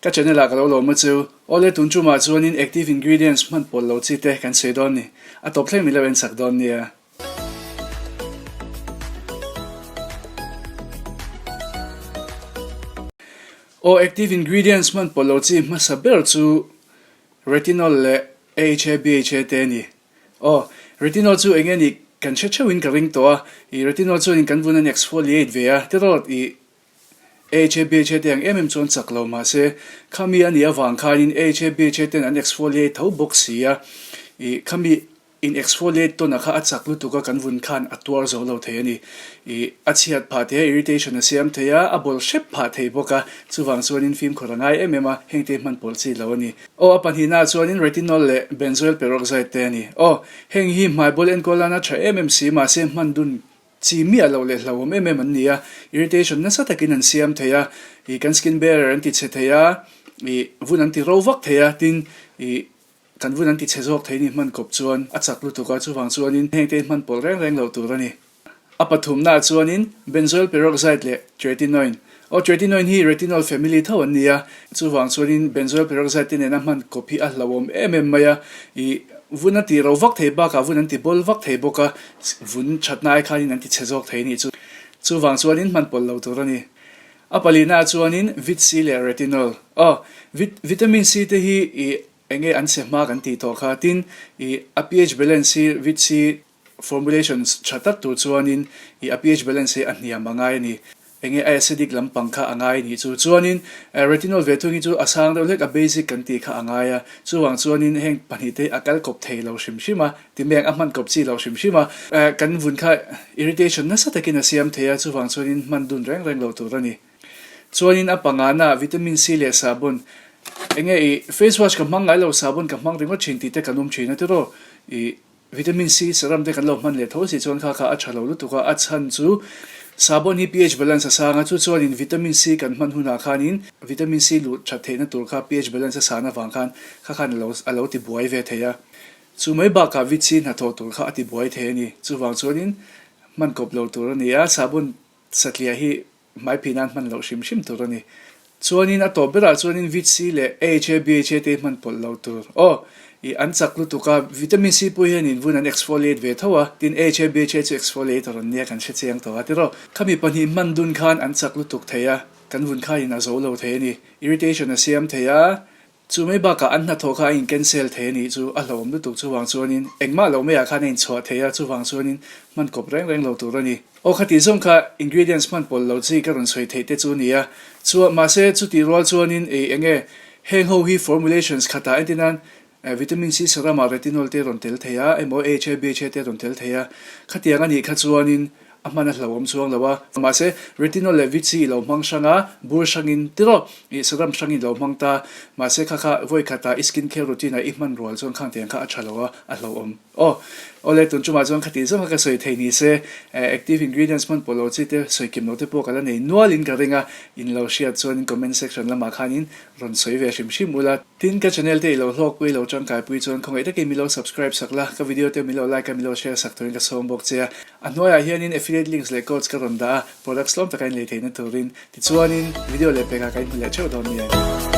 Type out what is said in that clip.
Ka channel ah ka lo lawm a chu. Awle tun tumah chuanin active ingredients hman pawlh lo chi te kan sawi dawn ni. A tawp thleng min lo en sak dawn nia. Aw active ingredients hman pawlh lo chi hmasa ber chu retinol leh AHA BHA te a ni. Aw retinol chu eng nge nih kan hre theuhin ka ring tawh a, ih retinol chuanin kan vun an exfoliate ve a tiraw ih AHA BHA te ang em em chuan chak lo mahse khami a nih avang khanin AHA BHA ten an exfoliate tho bawk si a, ih khami In exfoliate tawn a kha a chak lutuk a kan vun khan a tuar zo lo thei a ni. Ih a chhiat phah thei a, irritation a siam thei a, a bawl hrep phah thei bawk a, chuvang chuanin fimkhur a ngai em em a, hengte hi hman pawlh chi lo a ni. Aw a pahnihna ah chuanin retinol leh benzoyl peroxide te a ni. Aw heng hi hmai bawl enkawl nana tha em em si mahse hman dun chi miah loh leh hlauhawm em em an ni a, irritation nasa takin an siam thei a, ih kan skin barrier an ti chhe thei a, ih vun an ti ro vak thei a, tin ih Kan vun an ti chhe zawk thei ni hman kawp chuan a chak lutuk a, chuvang chuanin hengte hi hman pawlh reng reng loh tur a ni. A pathumnaah chuanin benzoyl peroxide leh tretinoin. Aw tretinoin hi retinol family tho an ni a, chuvang chuanin benzoyl peroxide te nena hman kawp hi a hlauhawm em em mai a, ih vun a ti ro vak thei bakah vun an ti bawl vak thei bawk a, vun thatna ai khanin an ti chhe zawk thei a nih chu. Chuvang chuanin hman pawlh lo tur a ni. A palinaah chuanin vit C leh retinol. Aw vit vitamin C te hi ih Eng nge an chhe hma kan tih tawh kha? Tin, i a pH balance hi vit C formulations tha tak tur chuanin i a pH balance hi a hniam a ngai a ni. Eng nge a acidic lampang kha a ngai a nih chu. Chuanin retinol ve thung hi chu a sang deuh hlek a basic kan tih kha a ngai a. Chuvang chuanin heng pahnih te hi a kal kawp thei lo hrim hrim a, ti mai ang a hman kawp chi lo hrim hrim a. Kan vun kha irritation nasa takin a siam thei a, chuvang chuanin hman dun reng reng lo tur a ni. Chuanin a pangana vitamin C leh sabun enge i face wash ka hmang ngai lo sabun ka hmang ringawt thin tih te kan awm thin a tiraw i vitamin C serum te kan lo hman leh tho si chuan kha kha a tha lo lutuk a a chhan chu sabun hi pH balance a sang a chu chuanin vitamin C kan hman hunah khanin vitamin C luh that theihna tur kha pH balance a san avang khan kha khan a lo a lo ti buai ve thei a chu mai bakah vit C hnathawh tur kha a ti buai thei a ni chuvang chuanin hman kawp lo tur a ni a sabun satliah hi Hmaiphih nan hman loh hrim hrim tur a ni. Chuanin a tawp berah chuanin Vit C leh AHA, BHA te hi hman pawlh lo tur. Aw, ih an chak lutuk a, Vitamin C pawh hianin vun an exfoliate ve tho a, tin AHA, BHA chu exfoliator an nia kan hre chiang tawh a tiraw. Khami pahnih hman dun khan an chak lutuk thei a, kan vun khain a zo lo thei a ni. Irritation a siam thei a, Chu mai bakah an hnathawh kha a in cancel thei a nih chu a hlauhawm lutuk chuvang chuanin engmah lo maiah khan a inchhuah thei a chuvang chuanin hman kawp reng reng lo tur a ni. Aw khatih zawng kha ingredients hman pawlh lo chi ka rawn sawi theih te chu a ni a chua mahse chutih rual chuanin ei enge heng ho hi formulations khatah entir nan vitamin C serum ah retinol te rawn tel thei a emaw AHA BHA te rawn tel thei a khatiang a nih kha chuanin A hman a hlauhawm chuang lo a, mahse retinol leh vit C i lo hmang hrang a, bur hrangin tiraw i serum hrangin i lo hmang ta, mahse kha kha vawi khatah i skin care routine ah i hman rual chuan khang tiang kha a tha lo a, a hlauhawm. Aw, awle tun chumah chuan khati zawng kha ka sawi thei ni se, active ingredients hman pawh lo chi te sawi kim lo te pawh ka la nei nualin ka ring a, in lo hriat chuan comment section lamah khanin rawn sawi ve hrim hrim ula. Tin, ka channel te i lo hlawkpui lo tangkaipui chuan khawngaih takin min lo subscribe sak la, ka video te min lo like a min lo share sak turin ka sawm bawk che a. A hnuaiah hianin affiliate links leh codes ka rawn dah a, products tlawm taka in lei theihna turin. Tichuanin, video leh pekah ka inhmu leh theuh dawn nia.